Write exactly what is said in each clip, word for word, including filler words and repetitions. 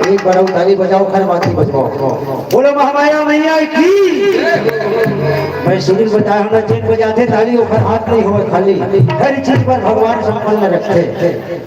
एक बार अउ ताली बजाओ, खरमाती बजाओ। बोलो महामाया मैया की। मैं सुनील बताया हूँ ना, जेन बजाथे ताली, ओकर हाथ नहीं होवे खाली। हर चीज पर भगवान संपन्न रखे।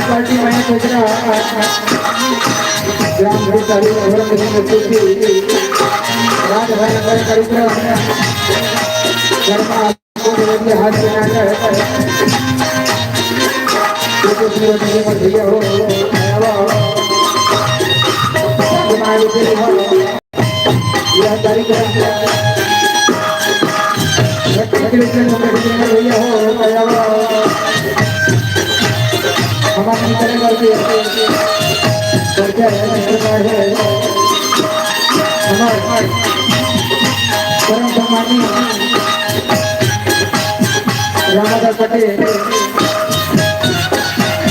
पार्टी में कोजरा ग्राम भिखारी और मेरे नेतृत्व में राजभाई नगर कार्यक्रम कर्मा को देवेंगे हाथ में आकर। ये तो पूरे DJ पर भैया हो, आया हुआ हो। हमारे लिए हो। यह कार्यक्रम भैया हो, भैया हो। हमारे मित्र करके करके है, मित्र का है। हमारे परम सम्मानी रामादास पटेल,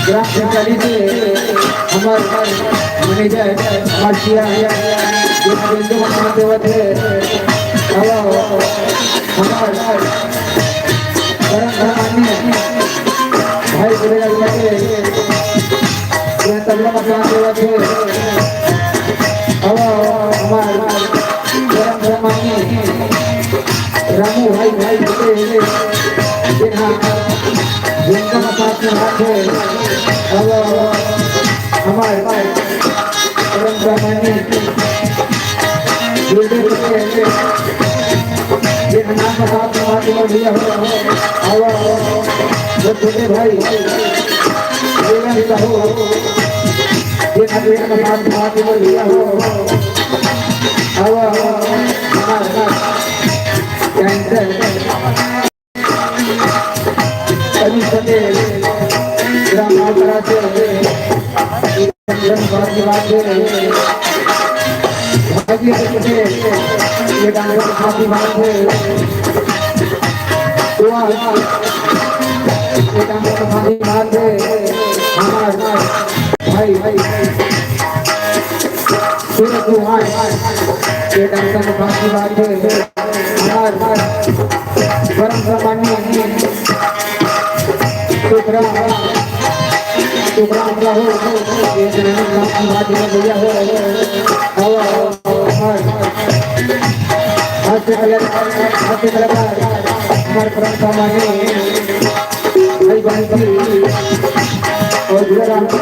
ग्राम पंचायत से हमारे मैनेजर, हमारे सीआर, जो बिंदु मकान देवत है, हमारे परम सम्मानी भाई गुरुलाल पटेल, यह तबला मकान देवत है। अब हमार परम सम्मानी रामू भाई, भाई पटेल, जिन्हा, जिनका मकान देवत है। अब हमार परम सम्मानी बिल्डर के, ये नाम बता, बता दो भैया हो। आओ, आओ, वो छोटे भाई, ये नाम बता, बता दो भैया हो। आओ, आओ, हमारे साथ कैंसर अनिल पटेल, ग्राम मालपुरा से, धन्यवाद की बात है। भाग्य पटेल, ये डांसर साथी बात है। वाह, ये डांसर साथी बात है। हमारा भाई, भाई, सूरज चौहान, ये डांसर साथी बात है। हमार परम सम्माननीय टुकड़ा, टुकड़ा टुकड़ा हो, ये जनानी नाम की बात है भैया हो। और, और, और हास्य कला-, हास्य कलाकार हमारे परम सम्माननीय भाई बहन जी और जुड़े रहो।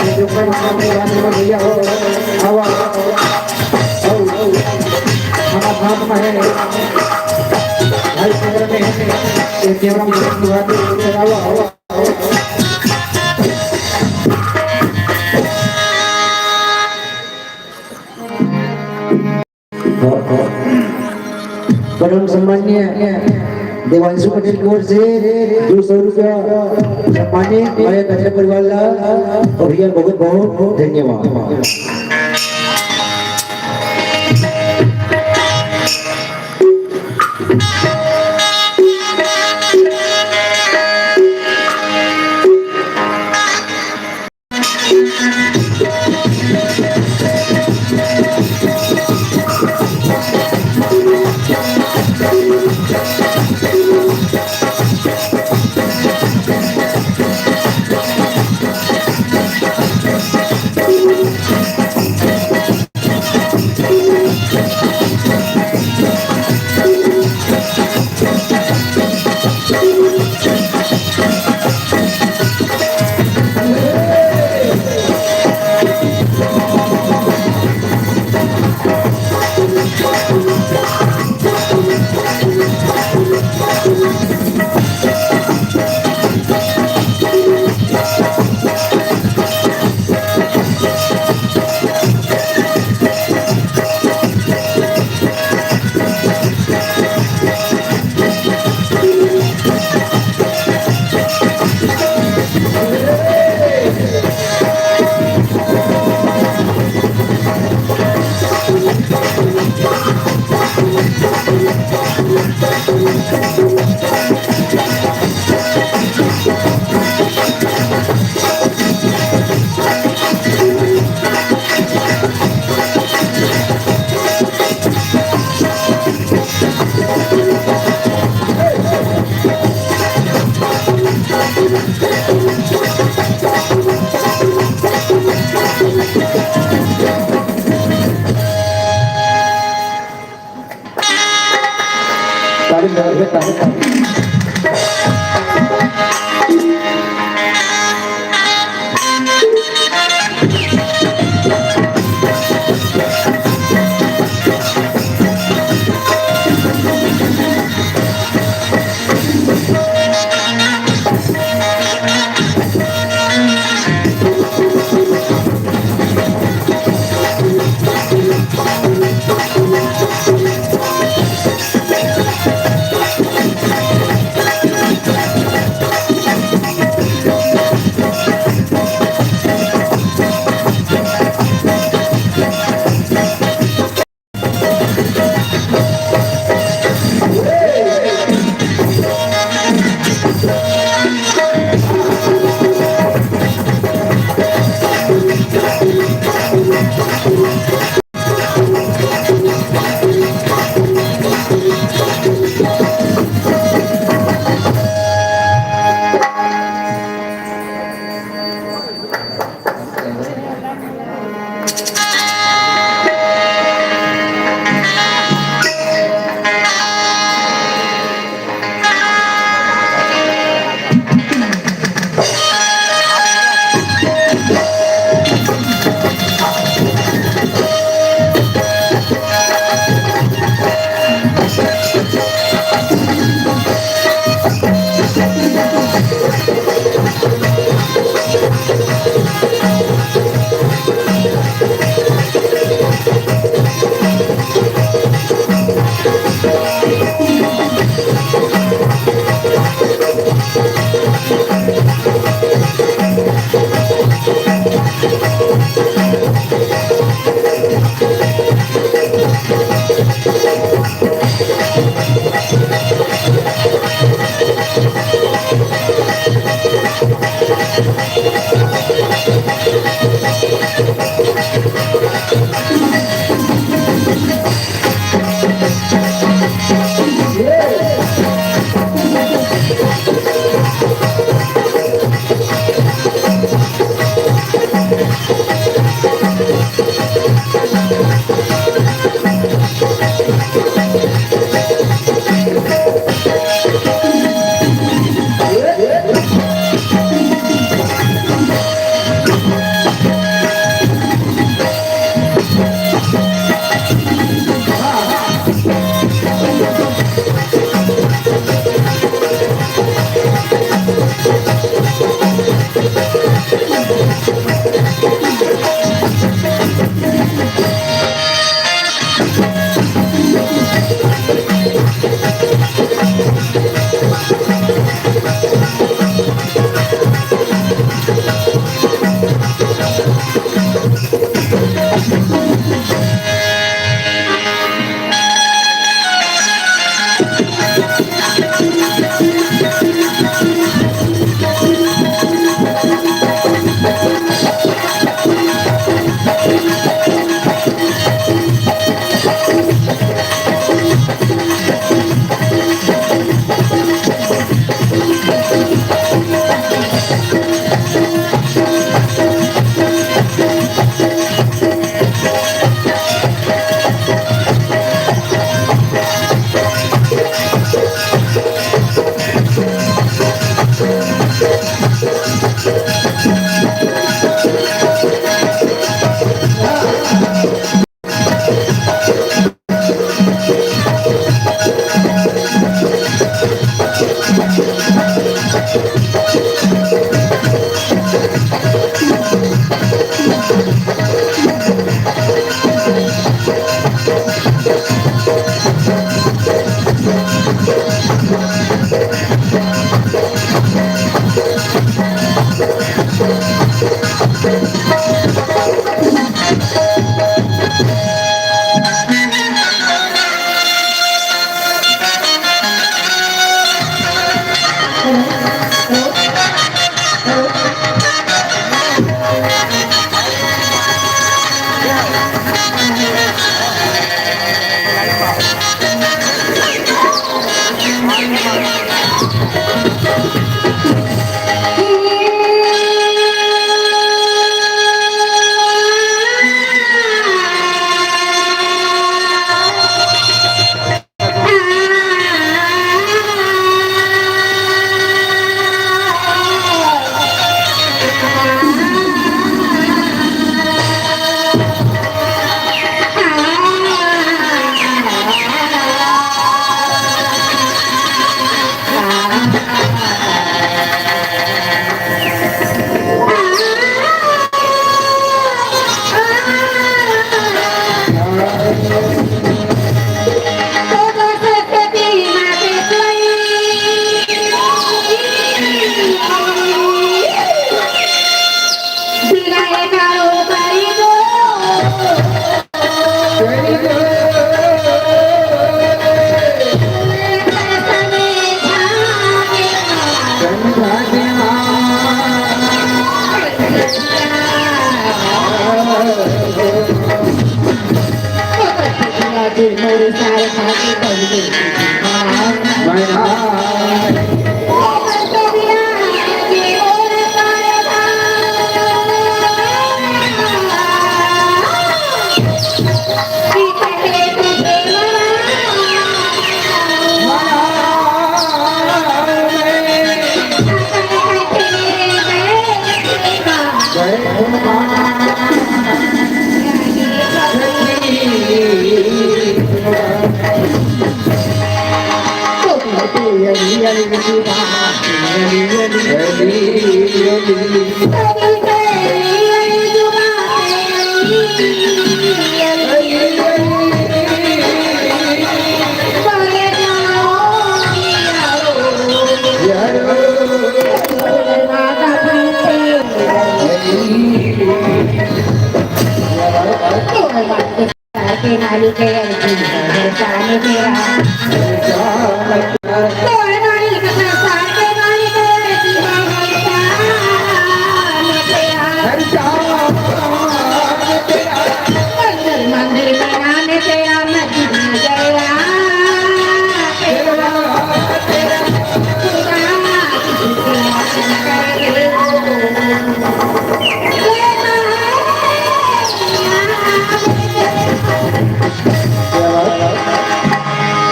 जो कोई हमारे भैया हो, आओ, आओ, आओ, हमारा भाग में है। भाई कैमरा में है, ये कैमरा में चलाओ, आओ, आओ। परम सम्माननीय देवांशु पटेल की ओर से दो सौ रुपया सम्मानित भाई कचरा परिवार ला, और भैया बहुत बहुत धन्यवाद। ताली बजाओ, ताली, ताली।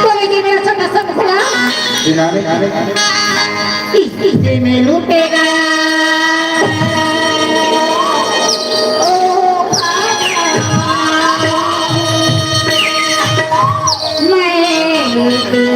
बोले कि मेरा छोटा सा मुखड़ा किनारे, किनारे, किनारे। इस, इस दिल में लूटेगा। ओ भाई, मैं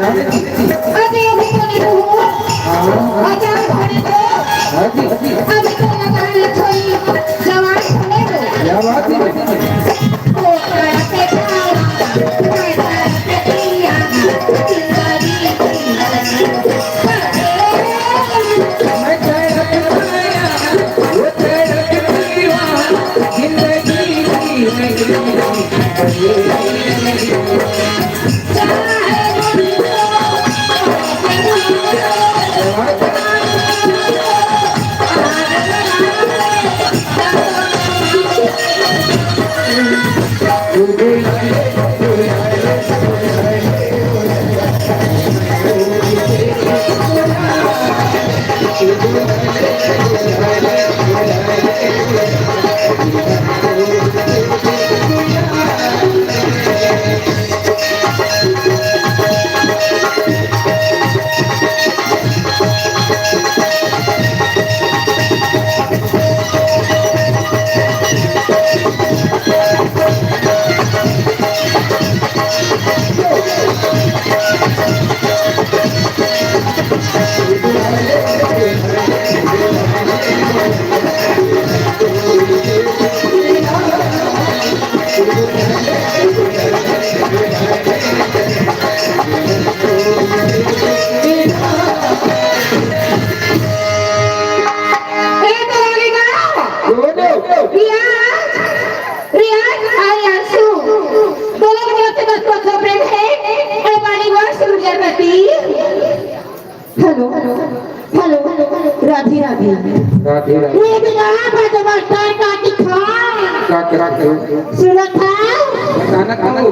अरे, अभी तो नहीं हुआ। हाँ। अचार भरे तो। हाँ जी, हाँ जी। अभी तो लगाना छोड़ी, जवान भरे तो। क्या बात है? ए, तो वाली गाओ। रियाज, रियाज और अंशु, दोनों को बहुत बहुत प्रेम है। ए, वाली वर्ष गुजर करती। Hello, hello, Radhe Radhe. राधे राधे। ये भी रहा भजन मास्टर का दिखा। का, का, का? सुना था? अचानक हो।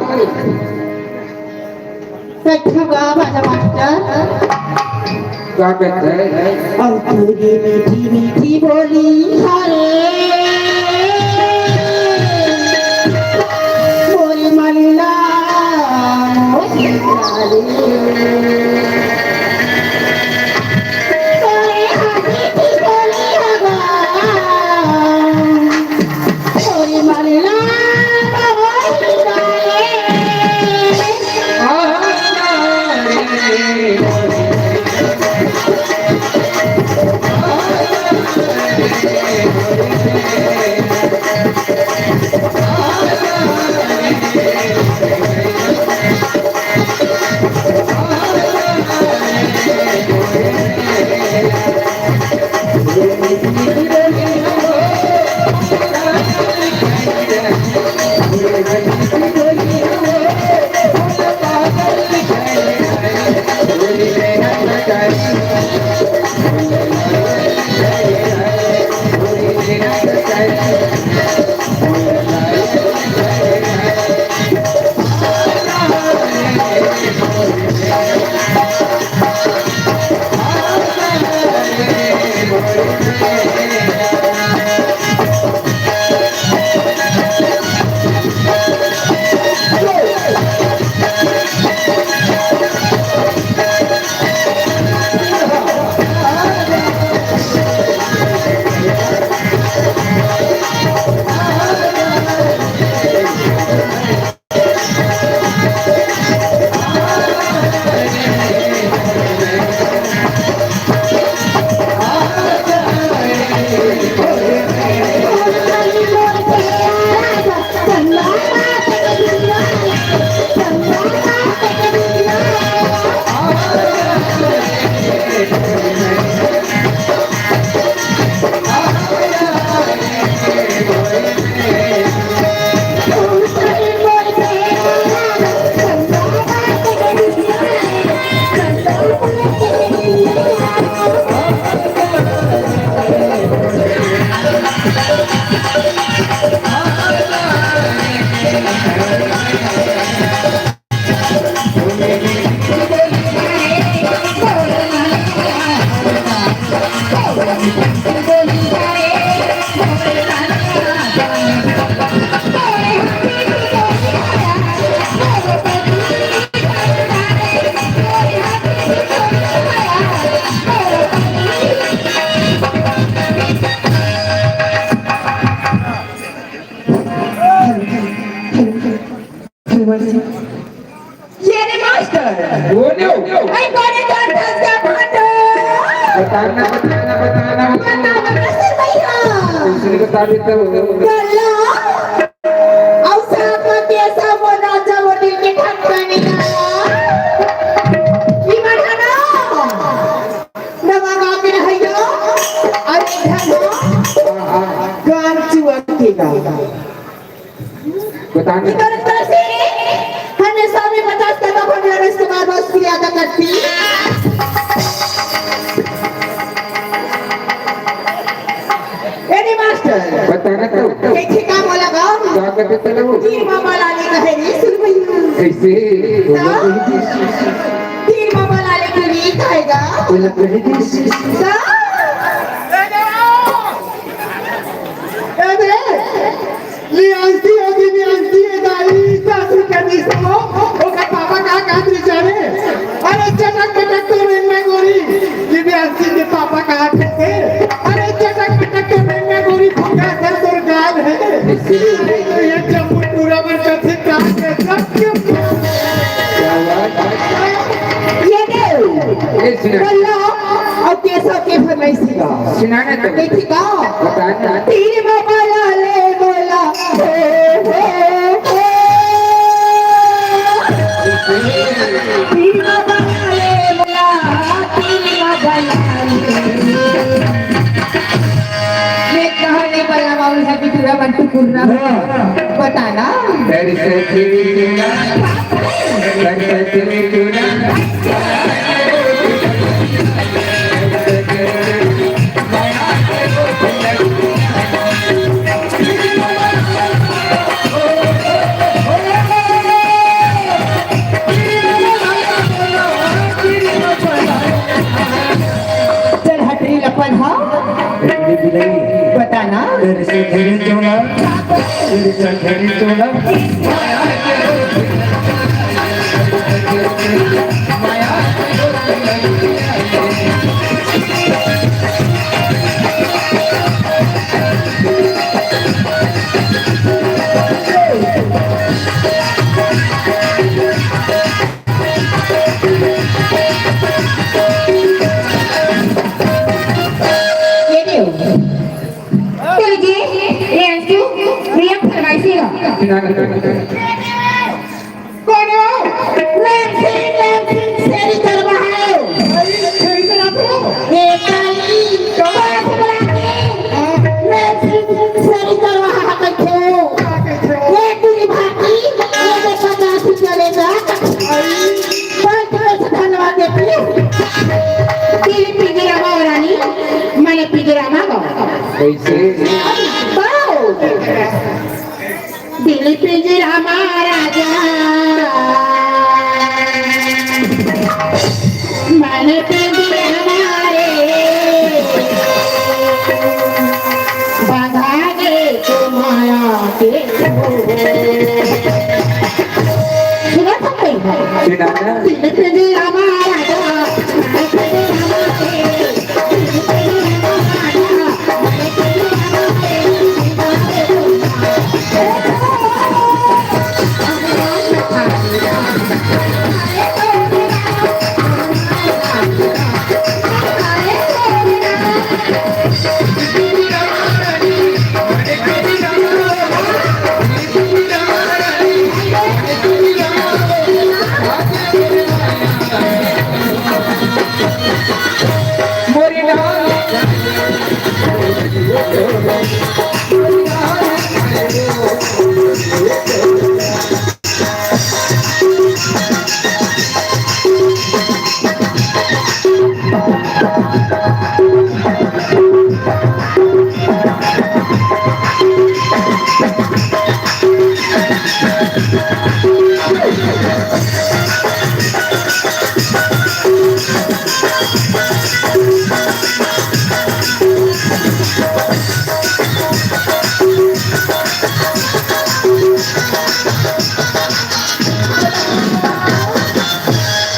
बैठो गा भजन मास्टर। का कहते हैं? अंकुरी मीठी मीठी बोली हरे। बोल मल्ला, बोल मल्ला। अई कोने कर धस का फंडो। बताना, बताना, बताना। बताओ, बताओ, भैया। दूसरी बता देता हूँ। गल्ला। अउ साथ में कैसा वो राजा वो दिल के धड़कने वाला। ई बढ़ाना। नवा गा के रहइया। अरे धनो। गान चुआ के गा। बताना। इधर उधर से हमेशा में पचास का दफा मेरा इस्तेमाल बस किया था करती। ए रे मास्टर। बताना तो। कैसे काम वाला गाँव? क्या करते थे वो? तीन मामा लाने का है रे सुन भैया। कैसे? तो? तीन मामा लाने के लिए कहेगा। बोला कह दी। तो? ए रे, लियांसी होगी, लियांसी है दाई, सासू के दिसो, ओकर पापा का काम बिचारे। अरे चटक पटक तो रेंगा गोरी, लियांसी के पापा का हाथ है। अरे चटक पटक तो रेंगा गोरी, भूखा से तोर गाल है। तो ये चप्पू टूरा में कथे काम के सब के क्या बात है? ये दे। ए, सुना। बोलो, अब कैसा के फरमाइशी का? सुनाना तो। देखी का? बताना। तीर में बोला ले बोला, हो, हो, हो। तीर में बोला ले बोला, तीर में बोला ले। मैं कहा नहीं बोला, बाबू, हैप्पी टूरा, मंटू कुर्रा। हाँ। बताना। तेरी सोच भी टूरा, तेरी सोच भी टूरा। चल हटरी लपन हा। बिलाई। बताना। तेरे से घिरी तू ना, तेरे से घिरी तू ना। ये दे। चल जी, ये क्यों? ये फरमाइशी है। कौन हो? लैंसिंग, लैंसिंग, शेरी करवा है। भाई, शेरी करवा दो। ये काली, कौन? कौन से बुला के? हाँ। लैंसिंग, शेरी करवा है, कौन से? कौन से? ये तेरी भाभी, ये देखो, कहाँ से चलेगा? भाई। कौन से धन्यवाद देती है? तेरी पिंजरा में रानी, मैंने पिंजरा में गाओ। कैसे? गाओ। दिल पिंजरा मा राजा, मन पिंजरा मा रे, बांधा दे तो माया के। सुना सकते हैं? सुना ना। दिल पिंजरा मा राजा, मन पिंजरा मा रे।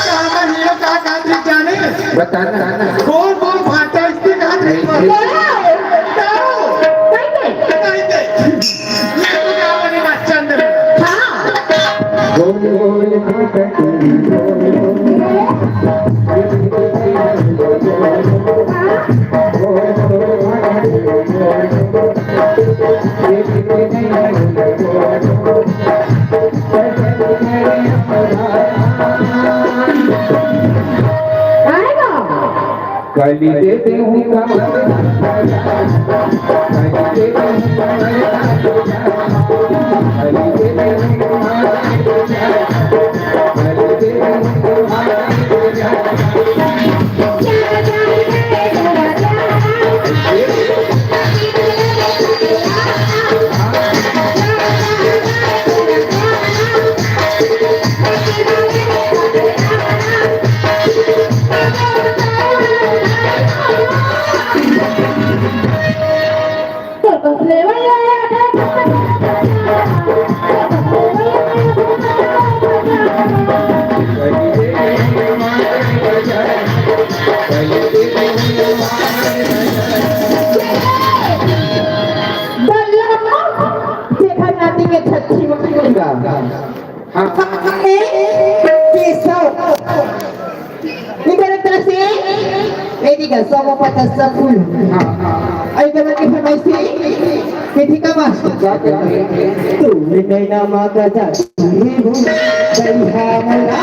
का, का, हीरो का, का, जाने? बताना। कौन, कौन भांटा इसके कहाँ थे? बताओ। बताओ। बताइए। ये तो क्या बने, चंद में। हाँ। बोल, बोल, बोल, बोल। बलि दे देहूँ कमल, बलि दे देहूँ कमल, बलि दे देहूँ कमल। बल्ला, जेकर नाती के छट्ठी मत करेगा। हाँ। ए, केशव। इधर एक तरह से, ए, ठीक है, सौ पचास सब फूल। हाँ। ए, इधर की फरमाइश थी, ये ठीक है, बस। क्या कहते हैं? तू नैना माँ का जादू है वो, बैठा मोला।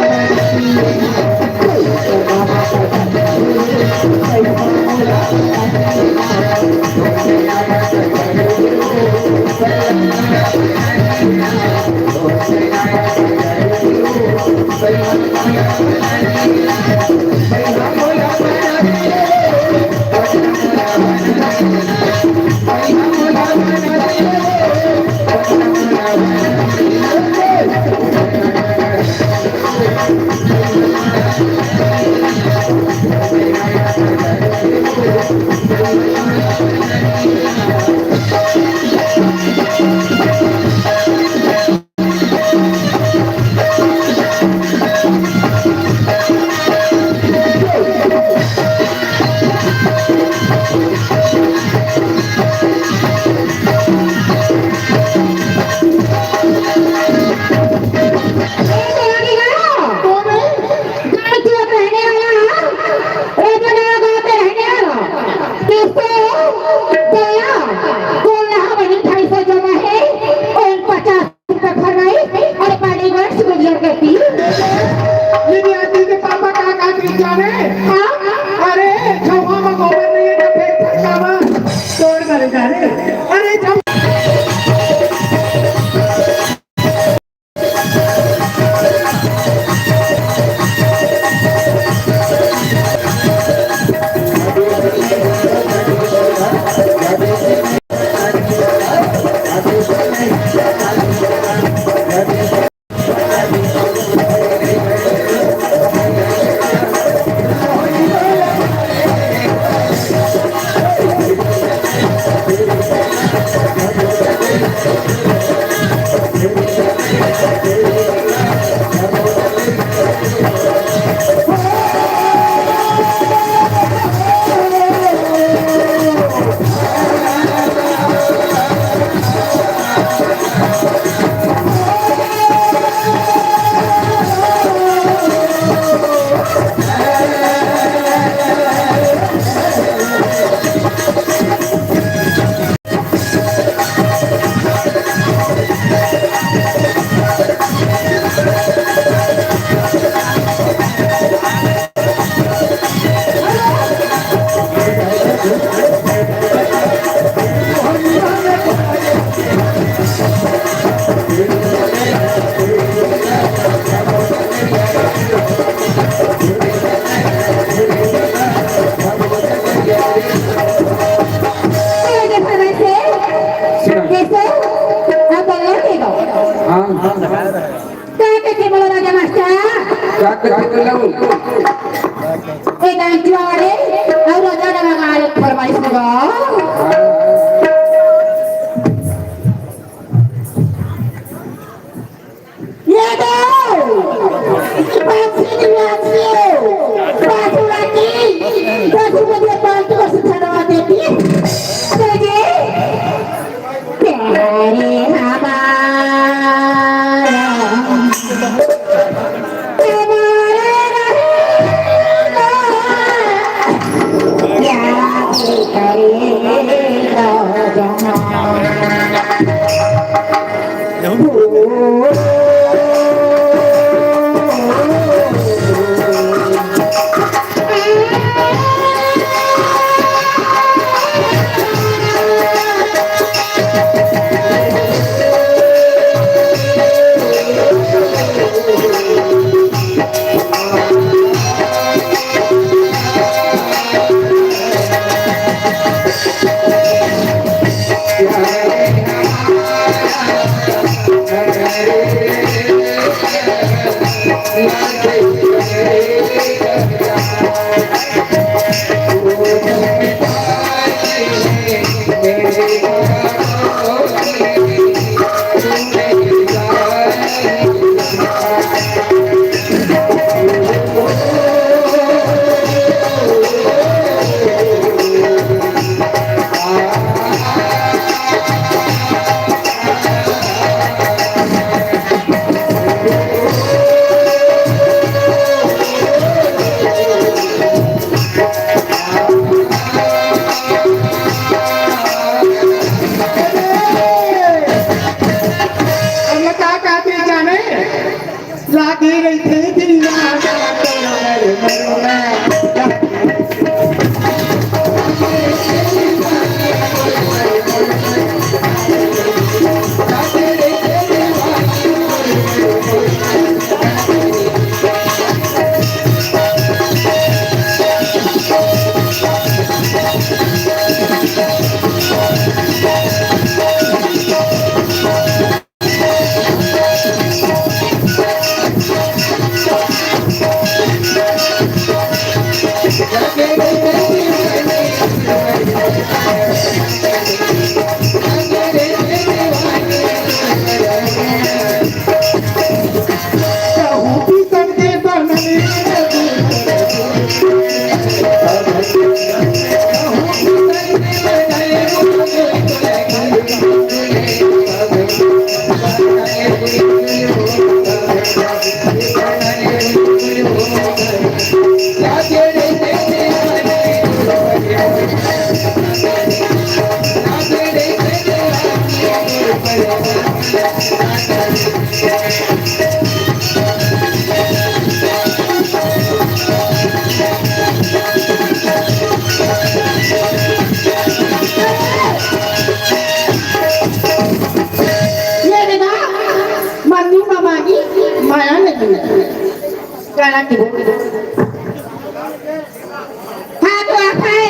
ये भी आदमी के पापा का का बीच जाने। हाँ? अरे, छवा में गोबर नहीं है, तो फेंक फटका में तोड़ कर जाने। अरे, छवा हाँ। का कथे मोला राजा मास्टर? का कथे बोला वो? ए दान जुआरे, अउ राजा का लगा एक फरमाइश लगा। ये दो, पाँच सौ निन्यानवे, पाँच सौ की, दस रुपये पाँच सौ से छड़वा देती। तो ये प्यारे हमारा, हमारे रहेगा, याद करेगा जहाँ। ये रे ना, मन्नी ममानी माया नहीं। गाना की बोल। हाँ, तो आता है,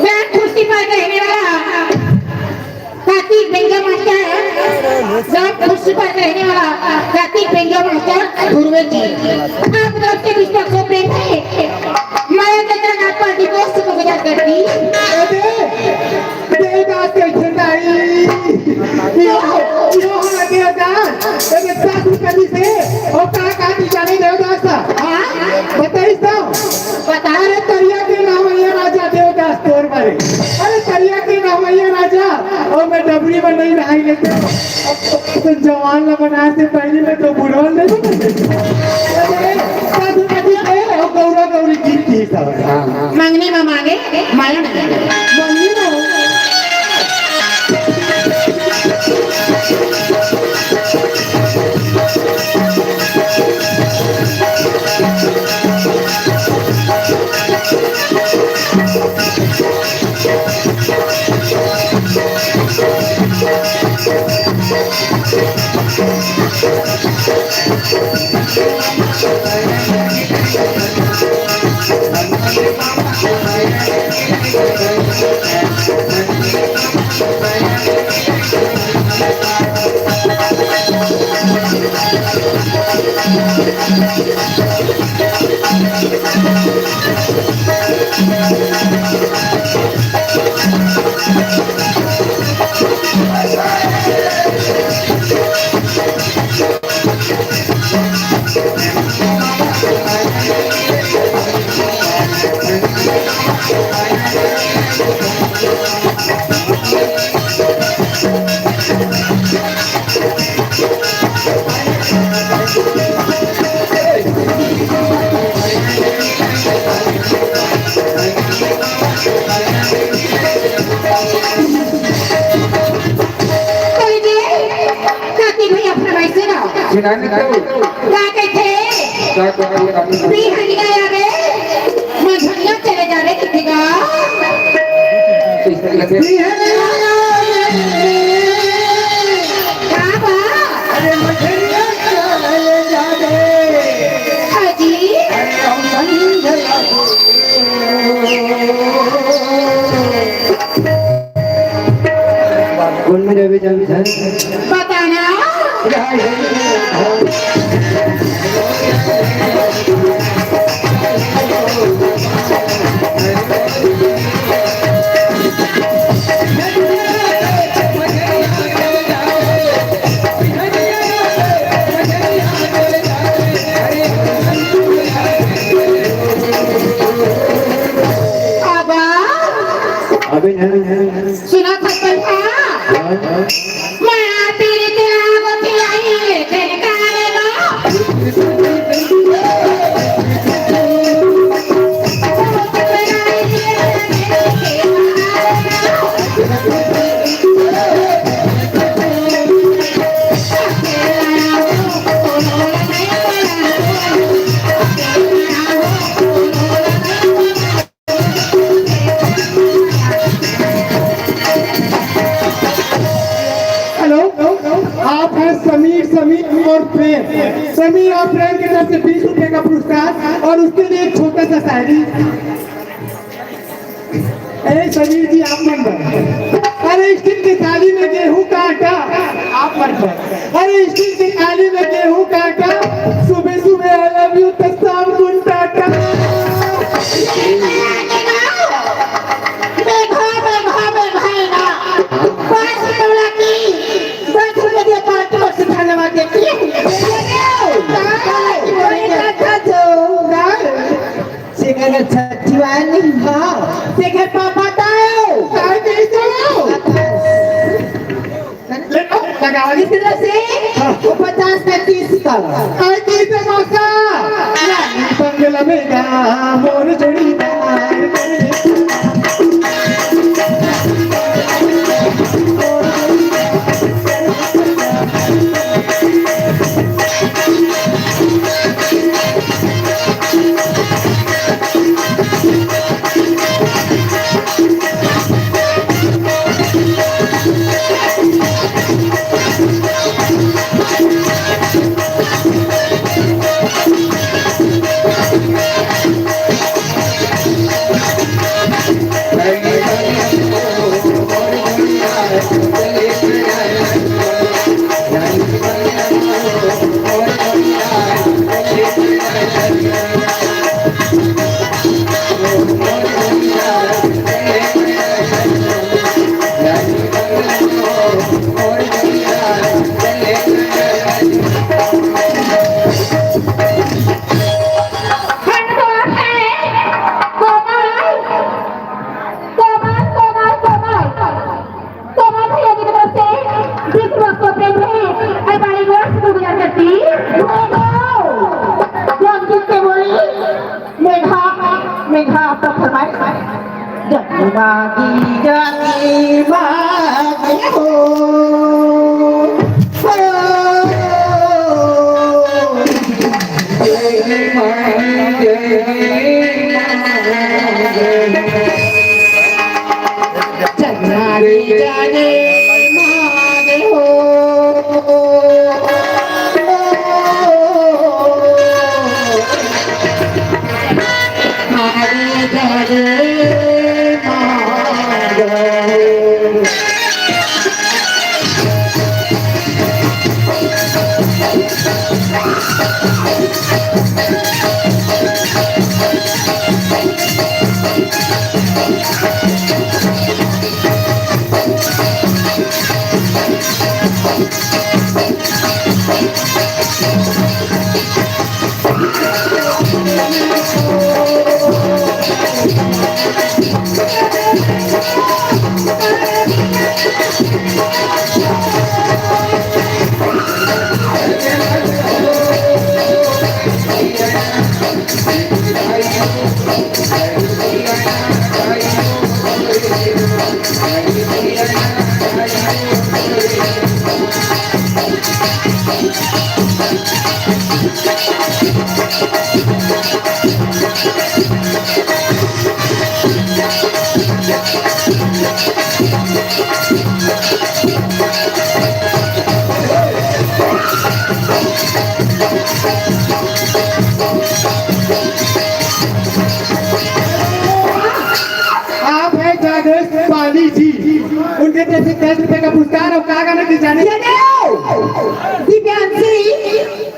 मैं कुर्सी पर रहने वाला। कार्तिक बेंजो मास्टर, जो कुर्सी पर रहने वाला कार्तिक बेंजो मास्टर, गुरुवे जी, आप लोग के बीच में खूब प्रेम है। मैं तो जगह पर divorce को विदा कर दी। अरे, देवदास के झंडाई। यो, यो हमारा देवदास। अरे, साधु कभी से, और कहाँ, कहाँ की जाने देवदास था? हाँ? बताइए तो। बता। अरे, तरिया के नहवइया राजा देवदास तोर मारे। अरे, तरिया के नहवइया राजा, अउ मैं डबरी में नहीं नहाई लेते। तो जवान ला बनाए से पहले मैं तो बुढ़वा ले। अरे, साधु नदी पे अउ गौरा गौरी गीत ही सब। हाँ, हाँ। मंगनी में मांगे, माया में मांगे। मंगनी में। कोई दे, काकी भैया फरमाइश है ना? सुनाने तो। का कहिथे? का कहिथे? बिहनिया आवे, मंझनिया चले जावे किथे गा। बिहनिया आवे। का बा? अरे मंझनिया चले जावे। हाँ जी। अरे हम मंझनिया। कौन में रवि जंक्शन? बताना। अबा। अबे नहीं, नहीं, नहीं। सुना था कल का? हाँ, हाँ। मैं तेरे तेरा वो खिलाई, तेरे काले लो। हेलो, आप हैं समीर, समीर और प्रेम। समीर और प्रेम की तरफ से बीस रुपए का पुरस्कार और उसके लिए एक छोटा सा शायरी। अरे समीर जी, आप मत बनो। अरे स्टील की थाली में गेहूं का आटा, आप मत बनो। अरे स्टील की थाली में गेहूं का आटा, सुबह सुबह I love you तो शाम को टाटा। अगर छठी वाला नहीं, हाँ, तेकर पापा तायो। काय कहिस हो? ले, ओ, लगा ली। इस तरह से हाँ। वो पचास का तीस का। काय कहिस हो, मौसा? रानी बंगला में गा, मोर जोड़ीदार। कोमल, कोमल, कोमल, कोमल भैया जी की तरफ से बीस रुपये प्रेम रहे, अड़तालीस वर्ष को गुजर करती। जो अंकित से बोली, मेघा, मेघा आपका फरमाइश है। जगमगी जगमग हो, हो। जय माँ, जय माँ, जय माँ। जगमगी जगमग हो। आप हैं जागृत पानी जी, उनके तरफ से दस रुपए का पुरस्कार। और का गाना की जाने? ये दो। दिव्यांशी,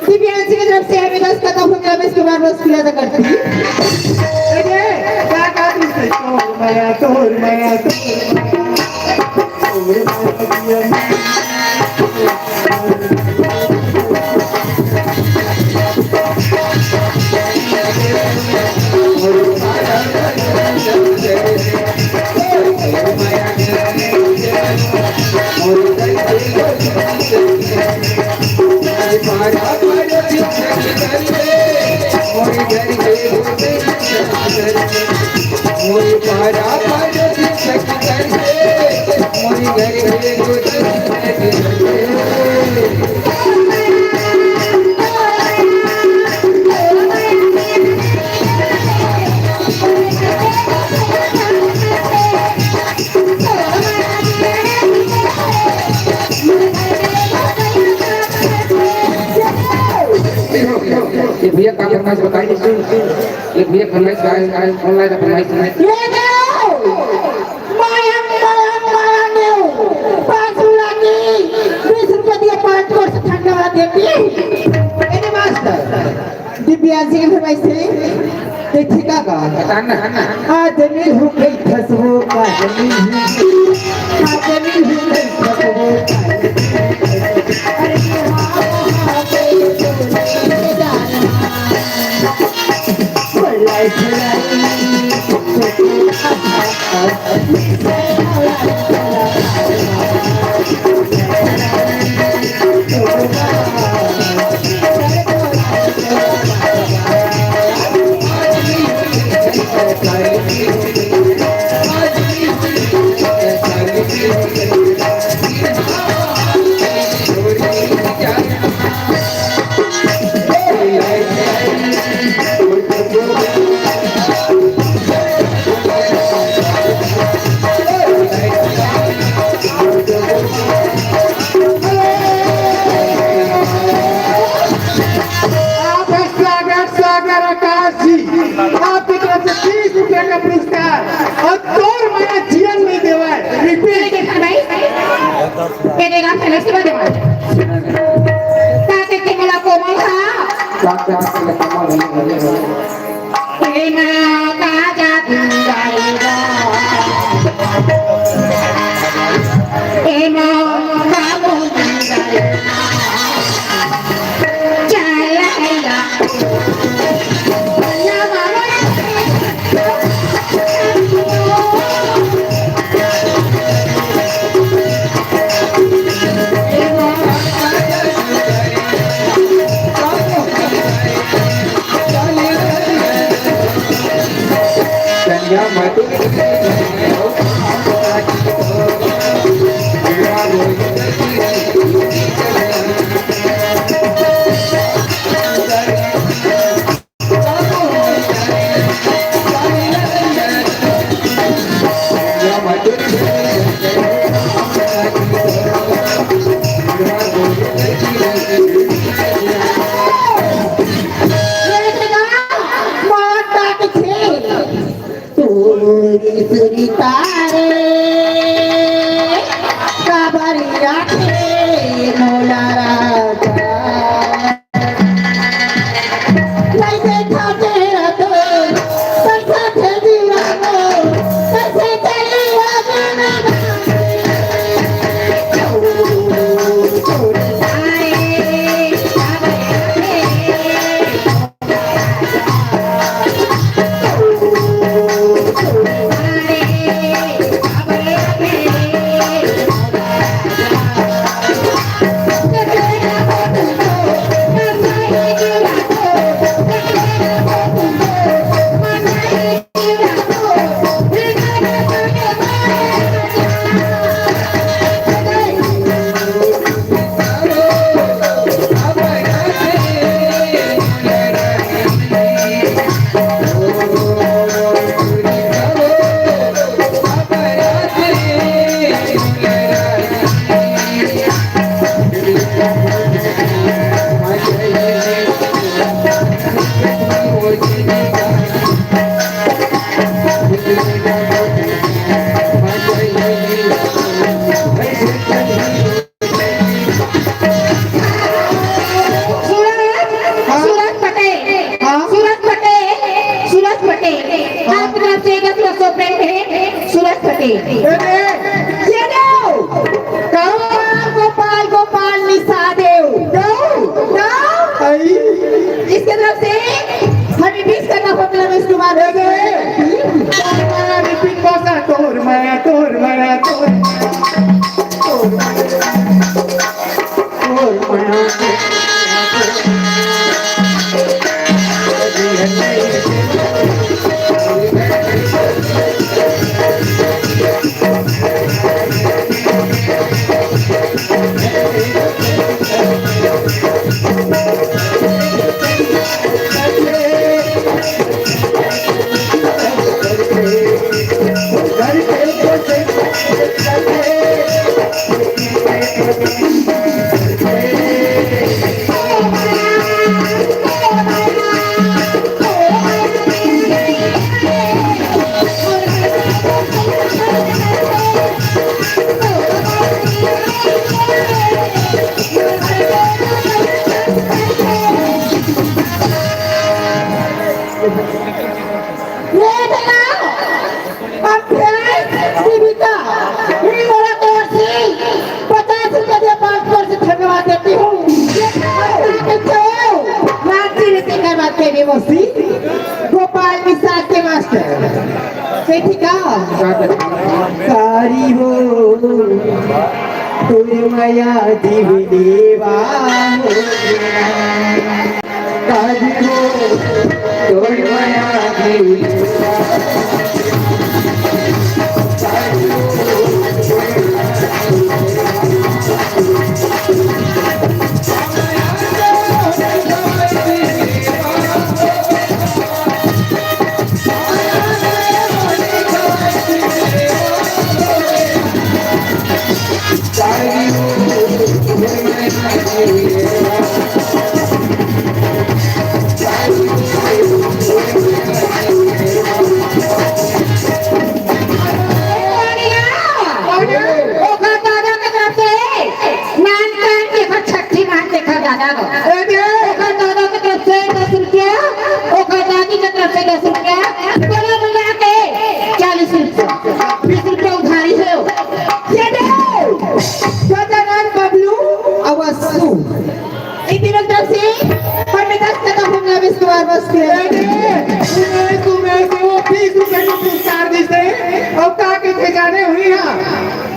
दिव्यांशी की तरफ से हमें दस का तोहफा मिला, मैं इसके बाद बस खुला था करती। अरे, क्या, क्या तुम से? तोर माया, तोर माया, तोर माया। ये भैया का फरमाइश बताइए। एक भैया फरमाइश आए, आए, ऑनलाइन फरमाइश, फरमाइश। ये दो। माया, माया, माया दो। पाँच सौ लागी। बीस रुपए दिए, पाँच वर्ष ठंडा देती। मेरे मास्टर, दिव्यांशी की फरमाइश है। देखिएगा गा। बताना। आदमी हूँ कई खसबू का आदमी हूँ। आदमी हूँ कई खसबू का आदमी हूँ। अरे हाँ, हाँ, हाँ, कोई तो नहीं जाना। Life, life. आप है सागर, सागर आकाश जी, आपकी तरफ से तीस रुपए का पुरस्कार और तोर मया जियन नइ देवय। रिपीट। ये देखा, पहले से बदे मार। का के के मला कोमल हा? का के के मला कोमल हा? ए माँ का जादू जाएगा। ए माँ का जादू जाएगा। चल आएगा। तोरी सुरी तारे, काबरिया के मोला राजा। नहीं देखा तेरा तो, कैसा थे जीवा को, कैसे चली आगे ना। तोरी तारे, काबरिया के सूरज, सूरज पटेल, हाँ? सूरज पटेल, सूरज पटेल, हाँ। आपकी तरफ से दस रुपए भेंट है, सूरज पटेल। ए, ए, ये दो। गोपाल, गोपाल, गोपाल निशा देव। दो। दो। आई। इसके तरफ से हमें विश करना होता है रमेश कुमार। ए, ए। तोर माया, रिपीट बसा, तोर माया, तोर माया, तोर माया। ये देखा, अभ्यास जीविका, ये मोला तोर से पचास रुपया दिया, पाँच सौ से धन्यवाद देती हूँ। ये देखो, नाच रही थी। एकर बात कहिबे मौसी, गोपाल निषाद के मास्टर। से ठीक है? कारी हो, तोर मया दिवलेवा हो। कारी हो, तोर मया दिवलेवा। ओकर दादा के तरफ से नान कान के एकर छठी मान देखा दादा को। ओकर दादा के तरफ से दस रुपया, ओकर दादी के तरफ से दस रुपया, दोनों मिला के चालीस रुपया, बीस रुपया उधारी हो। ये दे। गजानन, बबलू, अवसू। इतिवंत सिंह, पंडित हस्तक हम नवेश कुमार बस्ती। अरे, तुम्हें, तुम्हें तो बीस रुपए का पुरस्कार देते हैं, और का के ठिकाने हुई हाँ।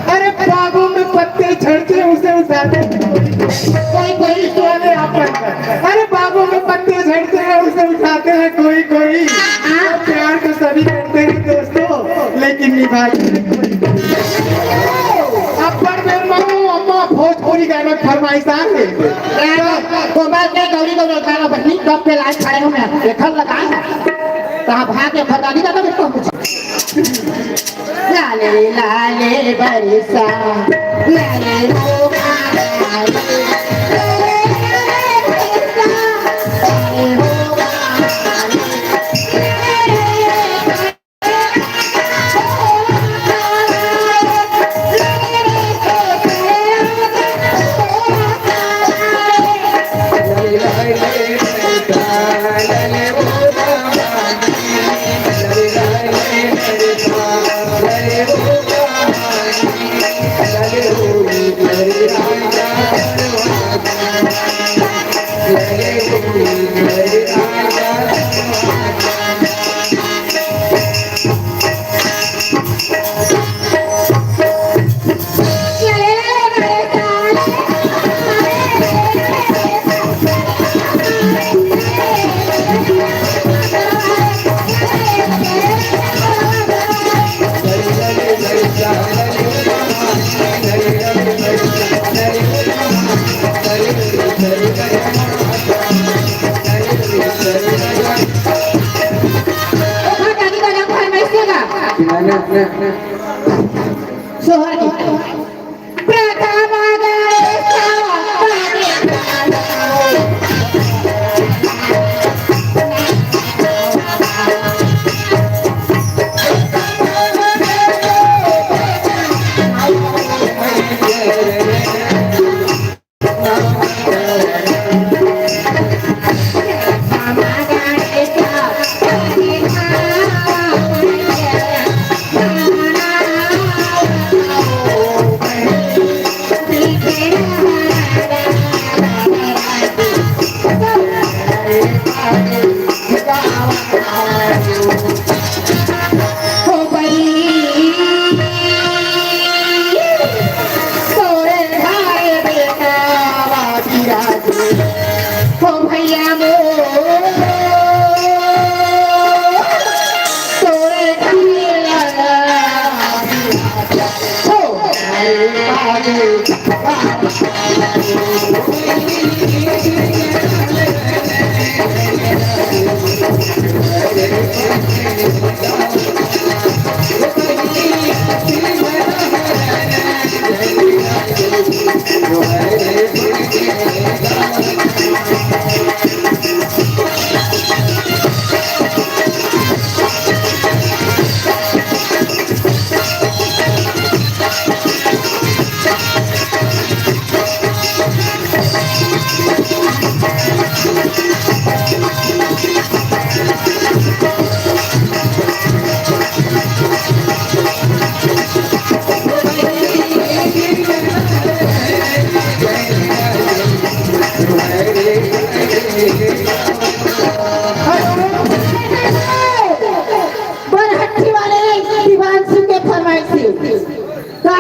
अरे, बागों में पत्ते झड़ते हैं, उसे उठाते हैं। कोई, कोई तो वाले आप पर। अरे, बागों में पत्ते झड़ते हैं, उसे उठाते हैं कोई, कोई। प्यार तो सभी करते हैं दोस्तों, लेकिन निभाते हैं कोई। अब्बड़ बेर मानो अम्मा भोजपुरी गाना फरमाइश आ गई। गोपाल के गौरी गौरी गाना बहिनी कब के लाइन खड़े हो मैं देखल लगा है। कहाँ भाग के फरदानी का तो बिल्कुल कुछ। लाले लाले बरसा, लाले हो लाले, लाले बरसा, लाले हो ओखर दादी का नाम फरमाइश देगा। सोहर की। प्रथम गणेश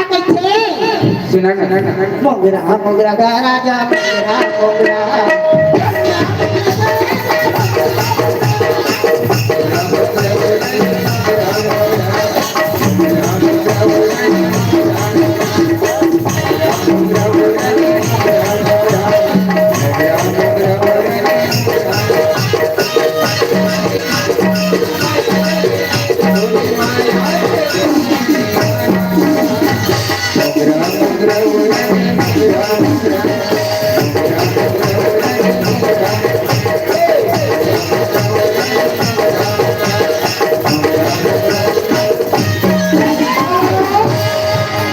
कइसे? सुना, सुना, सुना। मोंगरा, मोंगरा, गा राजा, मोंगरा, मोंगरा।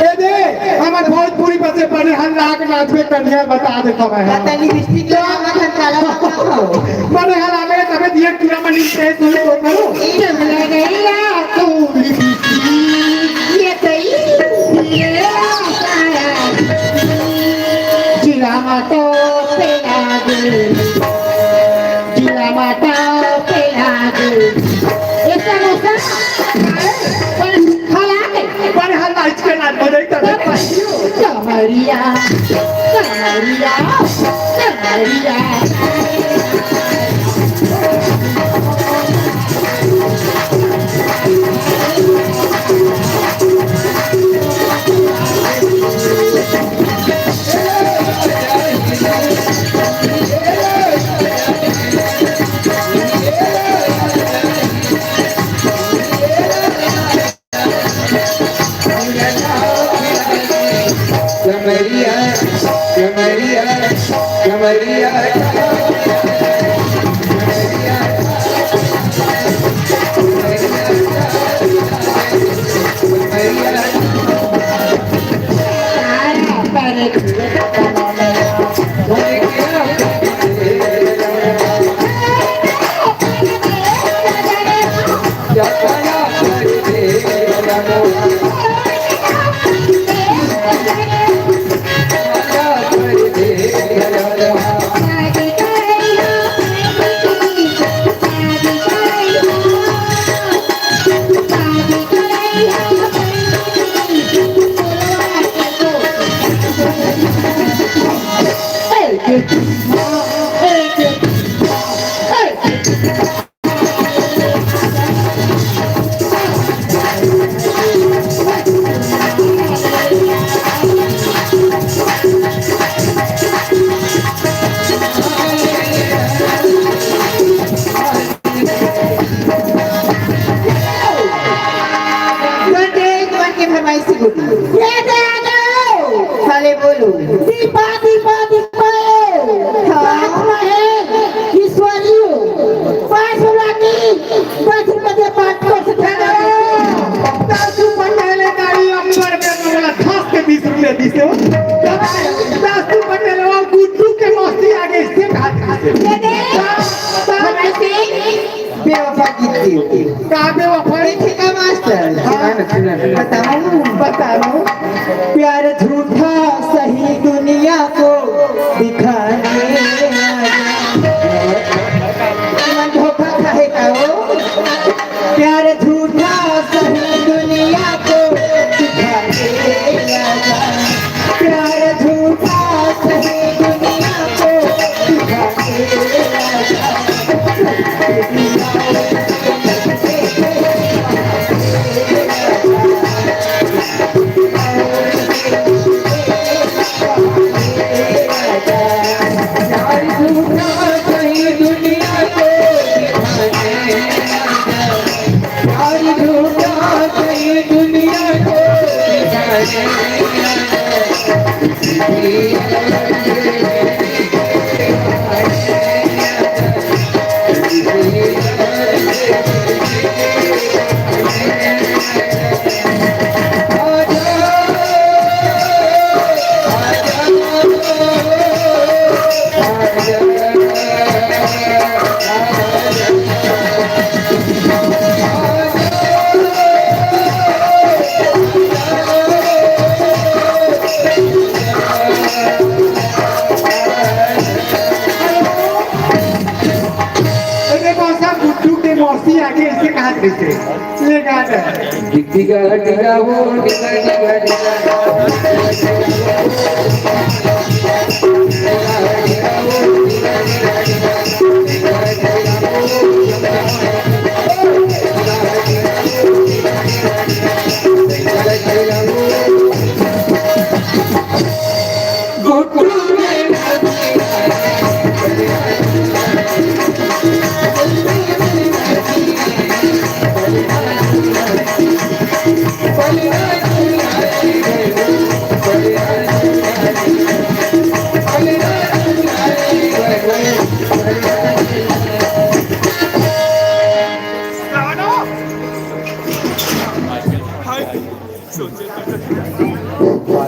ए दे, हमर भोजपुरी बसे बने हल्ला के नाच में कन्या बता देता मैं। पता नहीं लिपस्टिक लगा मत हल्ला हो। बने हल्ला में तबे दिए पूरा मनी से सुन को करो। ये तो मिला गया तू लिपस्टिक। ये तो ये सारा। जिला मातो पे लागे। जिला माता के लागे। एक समोसा, अरे, पर हला के। पर हला इसके नाच बजाई तब। कमरिया, कमरिया, कमरिया। कमरिया, कमरिया, कमरिया। सुन रे, तुमन के फरमाइशी गुटी। ये दे आ जाओ। साले बोलो। दीपा, दीपा, दीपा। हाँ। पाँच में है, ईश्वरी हो। पाँच वाला की, दस रुपये दे, पाँच को से ठगा दे। दस रुपये ले गाड़ी अंबर में वाला घास के बीस रुपये दी से हो। दस रुपये ले वो गुड्डू के मस्ती आगे से घाट घाट। ये दे। दस, दस। बेवफा गीत दियो। का बेवफा? ठीक है मास्टर। हाँ। बताओ। बताओ। प्यार झूठा सही दुनिया को दिखाने आया। मन धोखा खाए का हो? प्यार झूठा सही दुनिया को दिखाने आया। प्यार झूठा सही दुनिया को दिखाने आया। टिका टिका वो, टिका टिका टिका।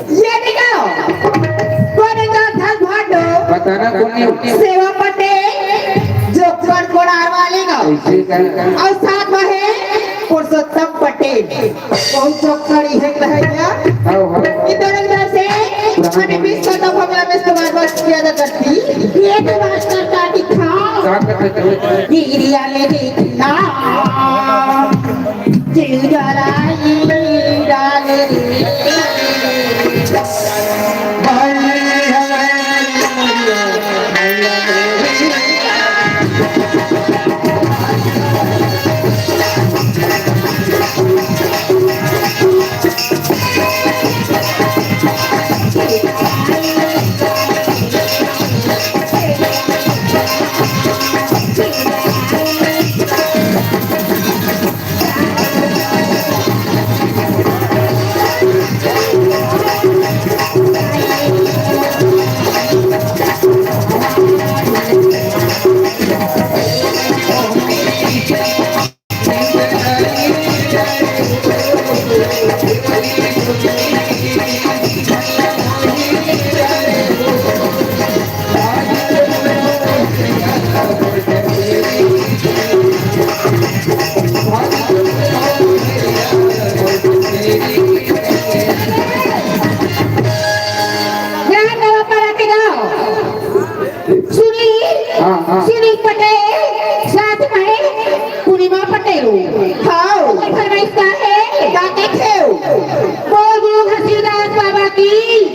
ये देखो, कोन का धन भांडो, बताना कोन है? सेवा पटेल, जोकर कोडार वाले का। ऐसे का? और साथ में है पुरुषोत्तम पटेल। बहुत जोकर ही है, है क्या? हाँ, हाँ। इधर उधर से, अभी बीस का तो हमला में इस्तेमाल बात किया था करती। ये तो बात करता दिखा। क्या करते थे? गिरिया ले देखना। ग्राम नवापारा के गांव सुनील, हाँ, हाँ। सुनील पटेल, साथ में पूर्णिमा पटेल। हाँ। फरमाइश का है, गा के खेव। बोल गुरु घसीदास बाबा की।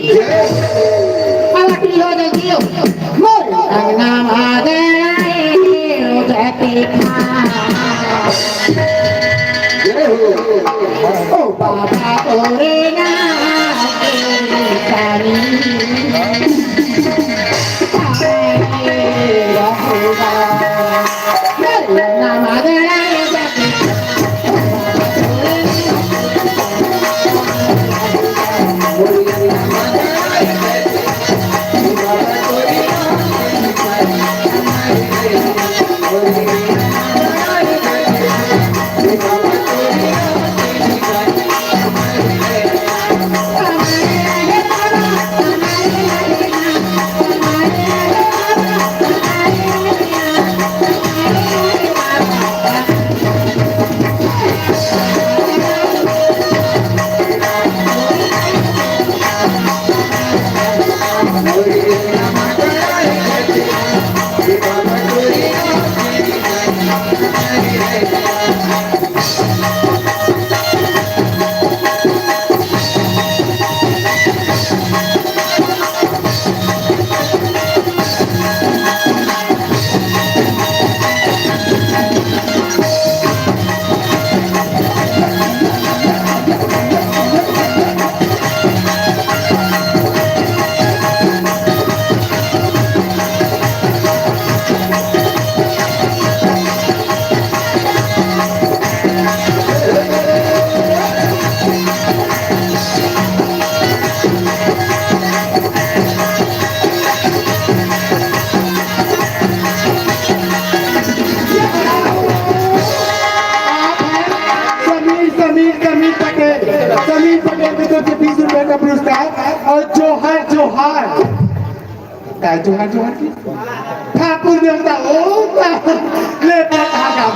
अब अपनी हो जल्दी हो। मोर अंगना मांगना है, रोजा के खा। जय हो। ओ बाबा तोरे ना तेरी सारी। समीर, समीर, समीर पटेल, समीर पटेल की तरफ से बीस रुपए का पुरस्कार। और जोहार, जोहार। काय जोहार, जोहार की? ठाकुर देवता, ओ, ले, ले, आ, आ, आ।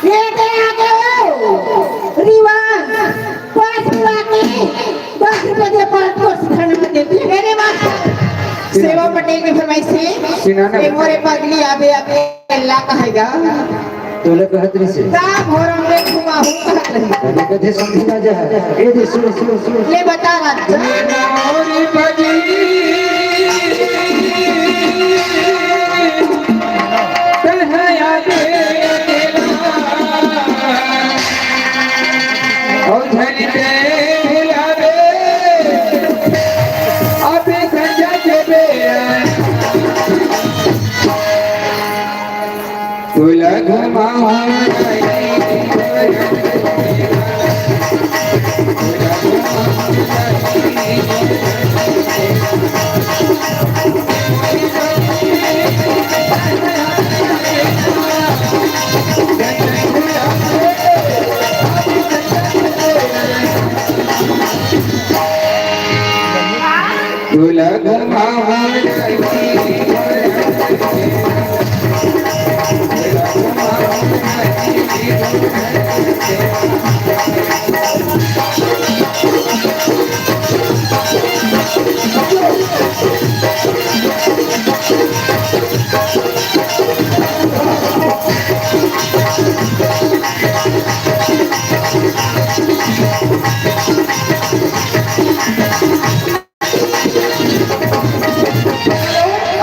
ये दे आ गए हो। रिवाज, पाँच रुपया के, दस रुपया के पाँच को खाने में देती है। मेरे माँ, सेवा पटेल की फरमाइश है। सिनाना। ये मोरे पगली आबे, आबे, अल्लाह कहेगा। तोला कहत रहिसे। का भोरम में घुमाहूं कहत रहिसे। अरे कथे समझी ना जा। ए दे, सुन, सुन, सुन। ले बता राजा।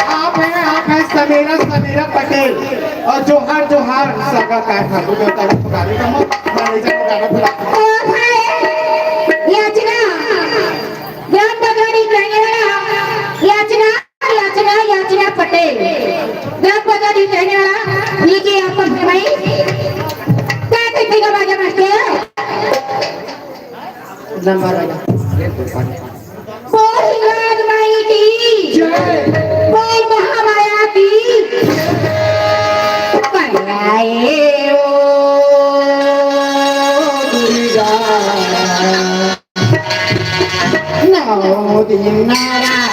आप हैं, आप हैं समीरा, समीरा पटेल। और जोहार, जोहार, सगा का है, ठाकुर देवता को पुकारे, तो हम मैनेजर को गाना बुला। ओ भाई, याचना, ग्राम बगड़ी कहने वाला, याचना, याचना, याचना पटेल, ग्राम बगड़ी कहने वाला, ये कि आपको फरमाइश, क्या कहते का बाजा मास्टर? नंबर वाला। बोल हिंगराज माई की जय। बोल महामाया की। पहलाए ओ दुर्गा। नौ दिन नवरात्र।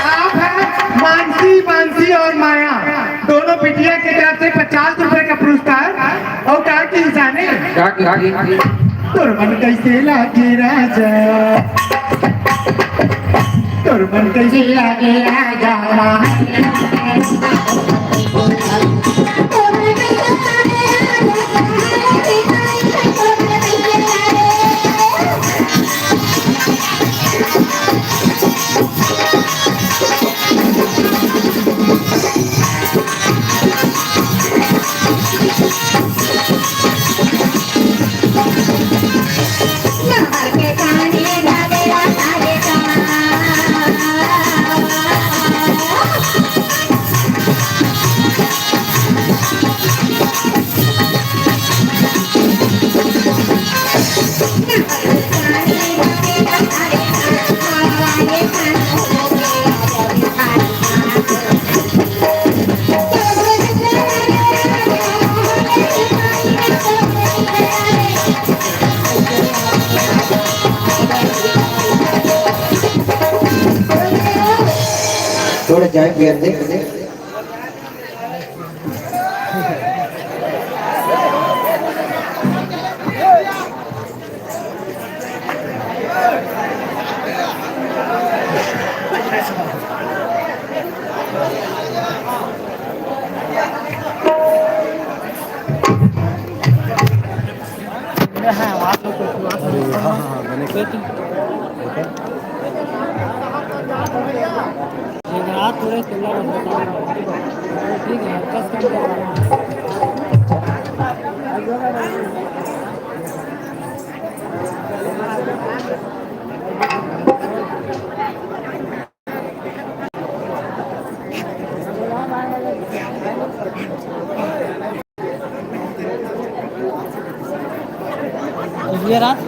आप हैं मानसी, मानसी और माया, दोनों बिटिया की तरफ से पचास रुपए का पुरस्कार। और का की जाने? का की, का की? तोर मन कैसे लागे राजा? तोर मन कैसे लागे राजा? थोड़ा जाए पिया दे। हाँ, हाँ, हाँ, मैंने सेटिंग। देखा? ये रात हो रहे, चिल्ला रहे। ठीक है, कस कम कर रहा हूँ। पिछले रात।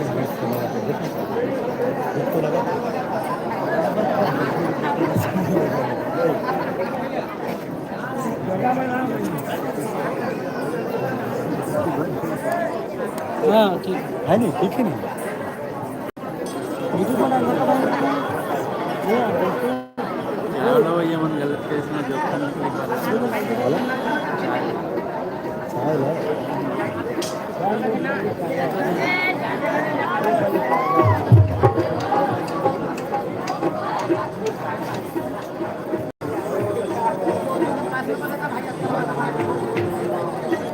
हाँ, ठीक है। है नहीं, ठीक है नहीं। चलो, ये मन गलत केस में जो खाने के लिए।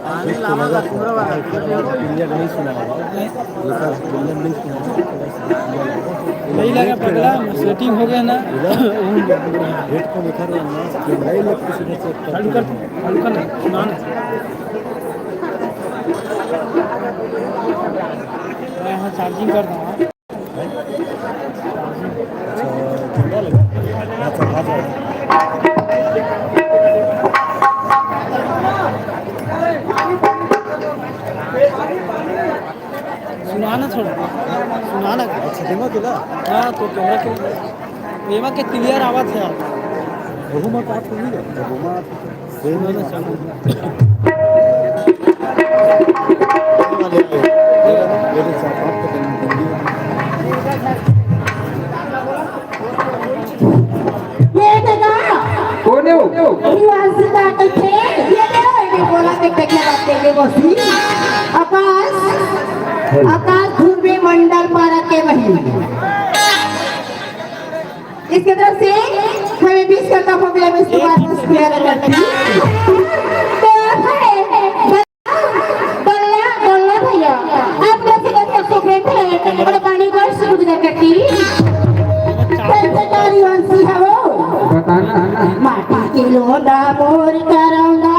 पानी लावा का पूरा वाला। इंजन नहीं सुना होगा। ये सब इंजन नहीं सुना होगा। नहीं लगा पगला, सेटिंग हो गया ना। हेडफोन उठा रहे हैं ना, कि नहीं लग किसी ने चेक कर चालू कर, चालू कर ना, सुना ना। मैं यहाँ चार्जिंग कर रहा हूँ। सुना ना थोड़ा, सुना ना। अच्छा, देखो तो ना। हाँ, तो कैमरा के, एमा के क्लियर आवाज है। वहू में बात नहीं है, वहू में ये देखा? कौन है वो? रिवाज से बात है। ये देखो, ये बोला के देखिए, बात करिए, बसी। आकाश, आकाश धुर्वे मंडल पारा के वही। इसके तरफ से हमें बीस का कप हो गया, मैं इसके बाद में स्क्वायर करती हूँ। तो है, बल्ला, बल्ला भैया, आप लोग से कैसे सुप्रीम है, बड़े पानी को शुरू करती। कैसे तारी वंशी है वो? बताना। माटी के लोंदा मोर करौंदा।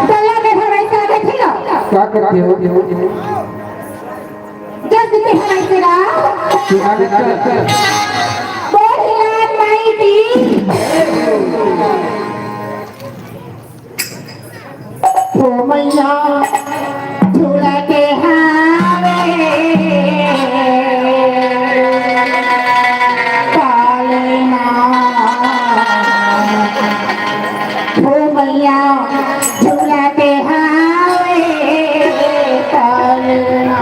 गला में भराई का देखिला। क्या करते हो? जल्दी से भराई करा। सुना दे, सुना दे। बोल हिलाल माई की। हो मैया, झूला के हावे पालना। हो मैया, झूला के हावे पालना।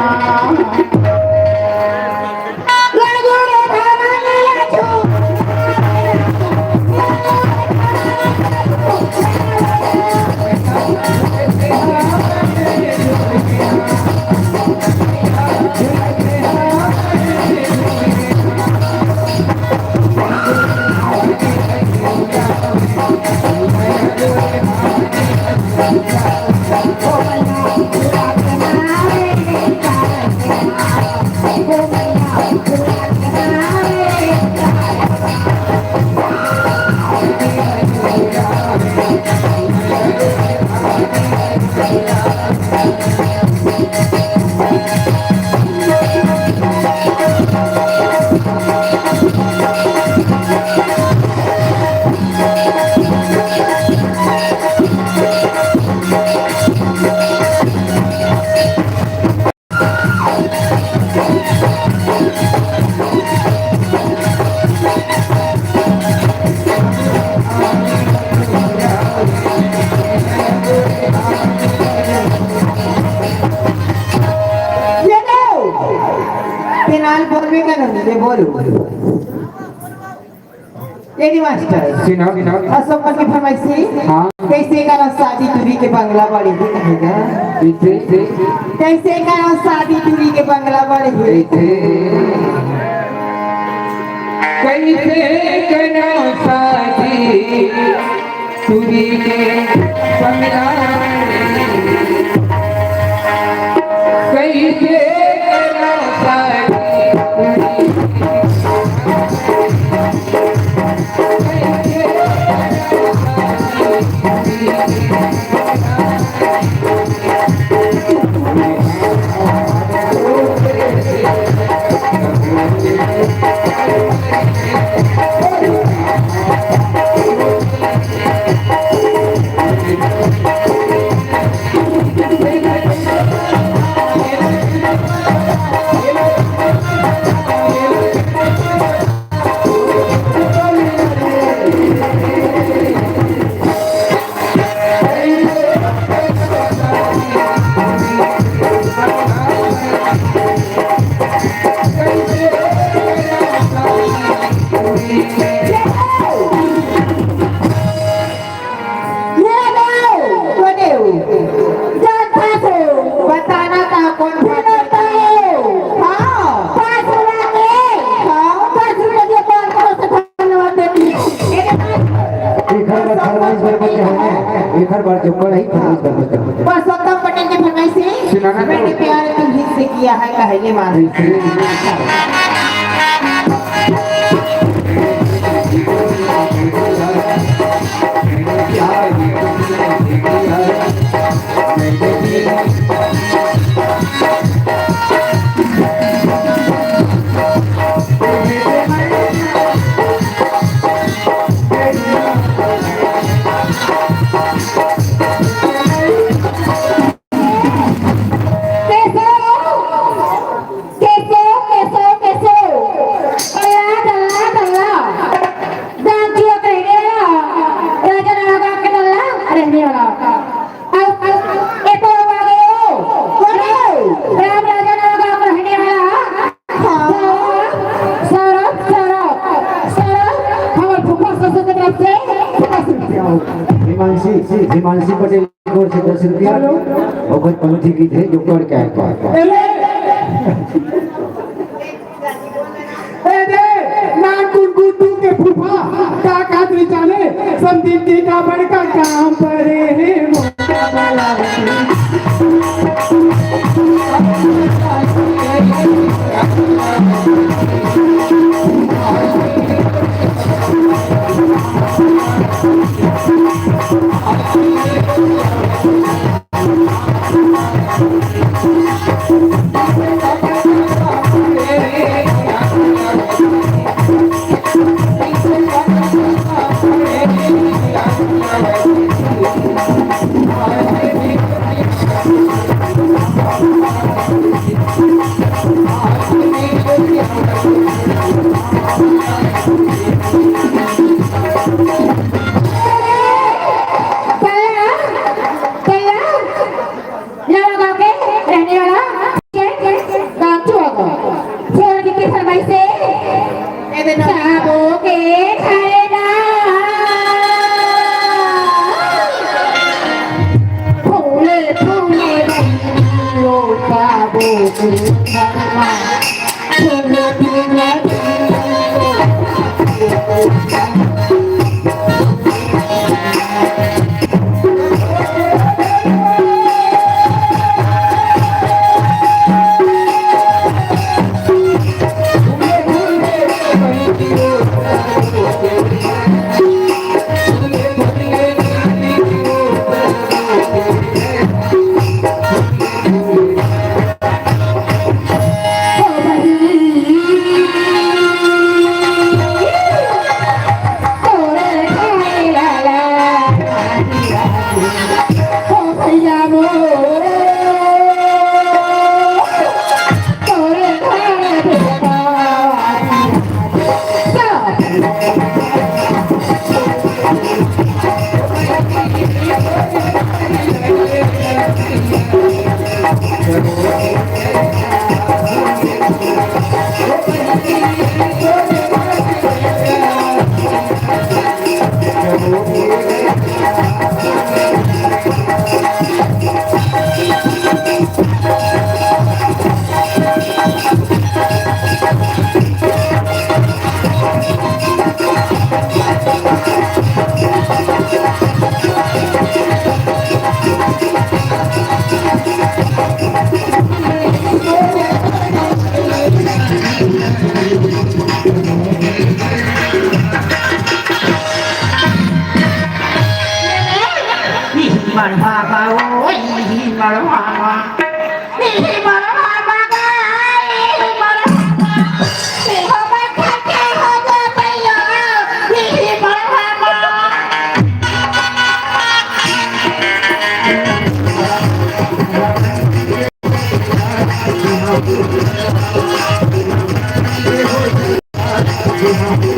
बोलो। ए रे मास्टर। सुना, सुना। अशोक मन के फरमाइश हे। हाँ। कइसे करा शादी टूरी के बंगला बाड़ी हे कहेगा। कइसे? कइसे करा शादी टूरी के बंगला बाड़ी हे। कइसे? कइसे करा शादी टूरी के बंगला बाड़ी हे। कइसे करा शादी टूरी के ये दे, वो दे। जान था तो। बताना था कौन था। बिना था। हाँ। पास हुआ के। हाँ। पास हुआ के कौन कौन सा धन्यवाद देती है? ये दे। एकर बर फरमाइश बर बच्चे हैं। एकर बर जो कर ही फरमाइश बर बच्चे हैं। पुरुषोत्तम पटेल के फरमाइश से सुनाना मैंने तो। प्यार तुम्ही से किया है, कहेंगे मान। कैसे हो? कैसे हो? कैसे हो? कैसे हो? अरे यार, दल्ला, दल्ला। दांतियों कहने वाला। राजा राणा गांव के दल्ला रहने वाला। अब, अब, ये तो आ गए हो। राम राजा राणा गांव का रहने वाला। हाँ। सौरभ, सौरभ, सौरभ, सौरभ, हमारे फूफा ससुर की तरफ से पचास रुपया हो। हिमांशी, हिमांशी पटेल। ओर से दस रुपया। हेलो। ओकर पहुंची की थे जो कर के आए पाए। अरे! ए दे, नानकुन गुड्डू के फूफा, का कहत रही जाने, संदीप जी का बड़का काम परे हे, मोटा वाला। नवा गांव के रहने वाला गांव चुआ को छोड़ के फरमाइश है। साबो के खाए ना। फूले फूले रंगीलो साबो के खाए ना। सुना।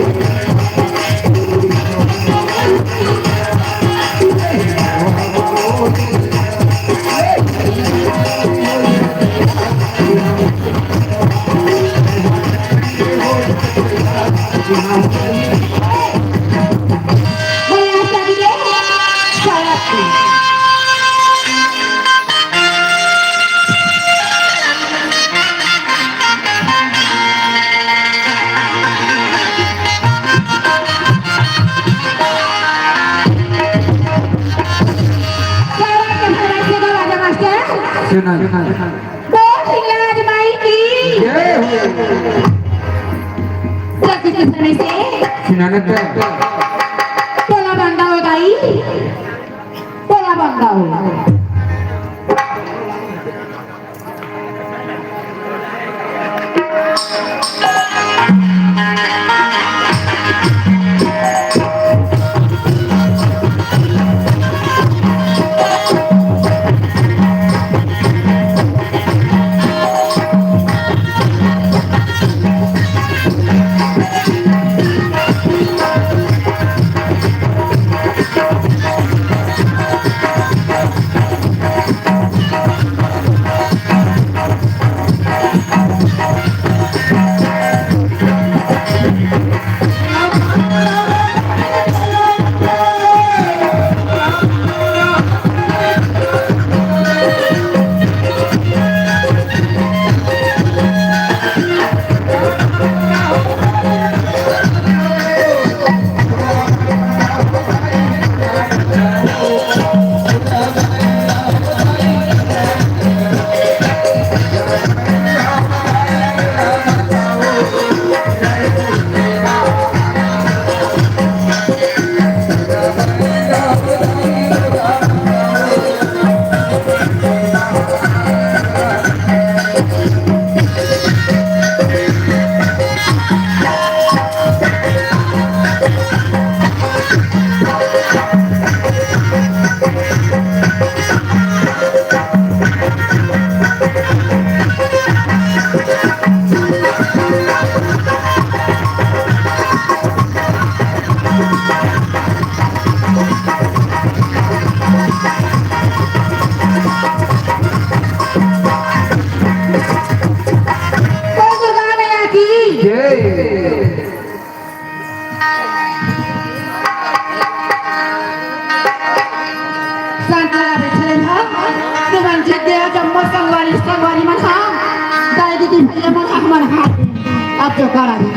बोल हिंगलाज माई की। जय हो। जगत के सने से। सुनाना था। टोला बंदा हो दाई। टोला बंदा हो। बोल दुर्गा मैया की। जय। संतरा बिछले हा, तुमन जग गया जम्मो संगवारी, संगवारी मन हा, दाई दीदी भैया मन हा, हमन हा, अब जो करा भी।